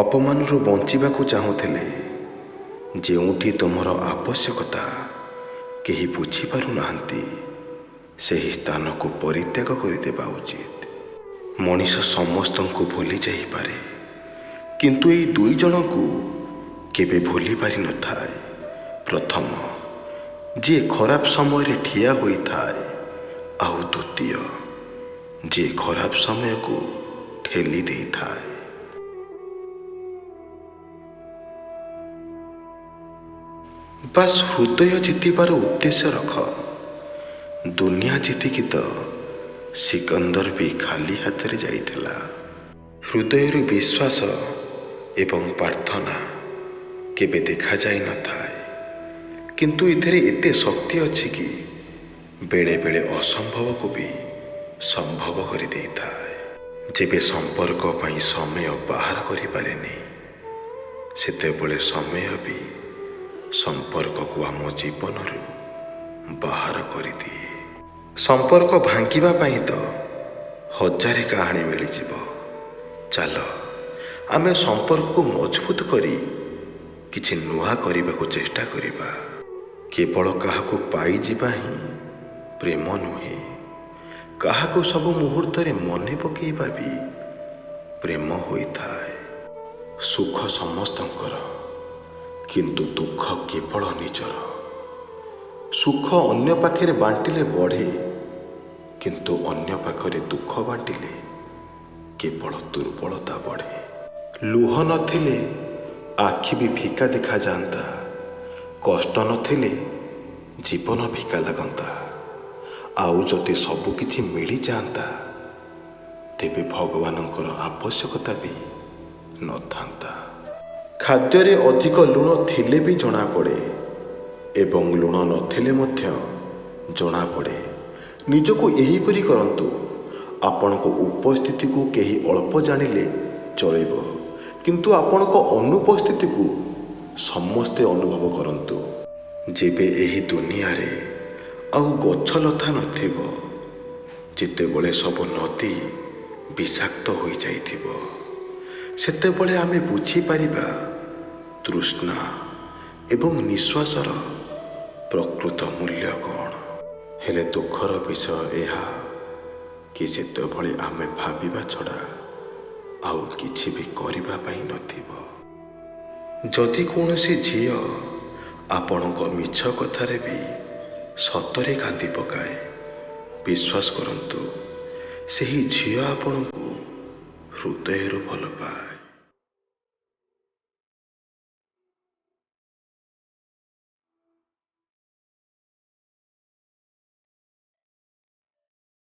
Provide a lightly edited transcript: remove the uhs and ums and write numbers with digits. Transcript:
ଅପମାନରୁ ବଞ୍ଚିବାକୁ ଚାହୁଁଥିଲେ ଯେଉଁଠି ତୁମର ଆବଶ୍ୟକତା କେହି ବୁଝିପାରୁନାହାନ୍ତି, ସେହି ସ୍ଥାନକୁ ପରିତ୍ୟାଗ କରିଦେବା ଉଚିତ। ମଣିଷ ସମସ୍ତଙ୍କୁ ଭୁଲି ଯାଇପାରେ, କିନ୍ତୁ ଏଇ ଦୁଇ ଜଣଙ୍କୁ କେବେ ଭୁଲି ପାରିନଥାଏ। ପ୍ରଥମ, ଯିଏ ଖରାପ ସମୟରେ ଠିଆ ହୋଇଥାଏ, ଆଉ ଦ୍ୱିତୀୟ, ଯିଏ ଖରାପ ସମୟକୁ ଠେଲି ଦେଇଥାଏ। ବାସ୍ ହୃଦୟ ଜିତିବାର ଉଦ୍ଦେଶ୍ୟ ରଖ, ଦୁନିଆ ଜିତିକି ତ ସିକନ୍ଦର ବି ଖାଲି ହାତରେ ଯାଇଥିଲା। ହୃଦୟରୁ ବିଶ୍ୱାସ ଏବଂ ପ୍ରାର୍ଥନା କେବେ ଦେଖାଯାଇନଥାଏ, କିନ୍ତୁ ଏଥିରେ ଏତେ ଶକ୍ତି ଅଛି କି ବେଳେବେଳେ ଅସମ୍ଭବକୁ ବି ସମ୍ଭବ କରିଦେଇଥାଏ। ଯେବେ ସମ୍ପର୍କ ପାଇଁ ସମୟ ବାହାର କରିପାରେନି, ସେତେବେଳେ ସମୟ ବି ସମ୍ପର୍କକୁ ଆମ ଜୀବନରୁ ବାହାର କରିଦିଏ। ସମ୍ପର୍କ ଭାଙ୍ଗିବା ପାଇଁ ତ ହଜାରେ କାହାଣୀ ମିଳିଯିବ। ଚାଲ ଆମେ ସମ୍ପର୍କକୁ ମଜବୁତ କରି କିଛି ନୂଆ କରିବାକୁ ଚେଷ୍ଟା କରିବା। କେବଳ କାହାକୁ ପାଇଯିବା ହିଁ ପ୍ରେମ ନୁହେଁ, କାହାକୁ ସବୁ ମୁହୂର୍ତ୍ତରେ ମନେ ପକାଇବା ବି ପ୍ରେମ ହୋଇଥାଏ। ସୁଖ ସମସ୍ତଙ୍କର, କିନ୍ତୁ ଦୁଃଖ କେବଳ ନିଜର। ସୁଖ ଅନ୍ୟ ପାଖରେ ବାଣ୍ଟିଲେ ବଢ଼େ, କିନ୍ତୁ ଅନ୍ୟ ପାଖରେ ଦୁଃଖ ବାଣ୍ଟିଲେ କେବଳ ଦୁର୍ବଳତା ବଢ଼େ। ଲୁହ ନଥିଲେ ଆଖି ବି ଫିକା ଦେଖାଯାଆନ୍ତା, କଷ୍ଟ ନଥିଲେ ଜୀବନ ଫିକା ଲାଗନ୍ତା। ଆଉ ଯଦି ସବୁକିଛି ମିଳିଯାଆନ୍ତା, ତେବେ ଭଗବାନଙ୍କର ଆବଶ୍ୟକତା ବି ନଥାନ୍ତା। ଖାଦ୍ୟରେ ଅଧିକ ଲୁଣ ଥିଲେ ବି ଜଣାପଡ଼େ ଏବଂ ଲୁଣ ନଥିଲେ ମଧ୍ୟ ଜଣାପଡ଼େ। ନିଜକୁ ଏହିପରି କରନ୍ତୁ, ଆପଣଙ୍କ ଉପସ୍ଥିତିକୁ କେହି ଅଳ୍ପ ଜାଣିଲେ ଚଳିବ, କିନ୍ତୁ ଆପଣଙ୍କ ଅନୁପସ୍ଥିତିକୁ ସମସ୍ତେ ଅନୁଭବ କରନ୍ତୁ। ଯେବେ ଏହି ଦୁନିଆରେ ଆଉ ଗଛଲତା ନଥିବ, ଯେତେବେଳେ ସବୁ ନଦୀ ବିଷାକ୍ତ ହୋଇଯାଇଥିବ, ସେତେବେଳେ ଆମେ ବୁଝିପାରିବା ତୃଷ୍ଣା ଏବଂ ନିଶ୍ୱାସର ପ୍ରକୃତ ମୂଲ୍ୟ କ'ଣ। ହେଲେ ଦୁଃଖର ବିଷୟ ଏହା କି ସେତେବେଳେ ଆମେ ଭାବିବା ଛଡ଼ା ଆଉ କିଛି ବି କରିବା ପାଇଁ ନଥିବ। ଯଦି କୌଣସି ଝିଅ ଆପଣଙ୍କ ମିଛ କଥାରେ ବି ସତରେ କାନ୍ଦି ପକାଏ, ବିଶ୍ୱାସ କରନ୍ତୁ ସେହି ଝିଅ ଆପଣଙ୍କୁ ହୃଦୟରୁ ଭଲ ପାଏ।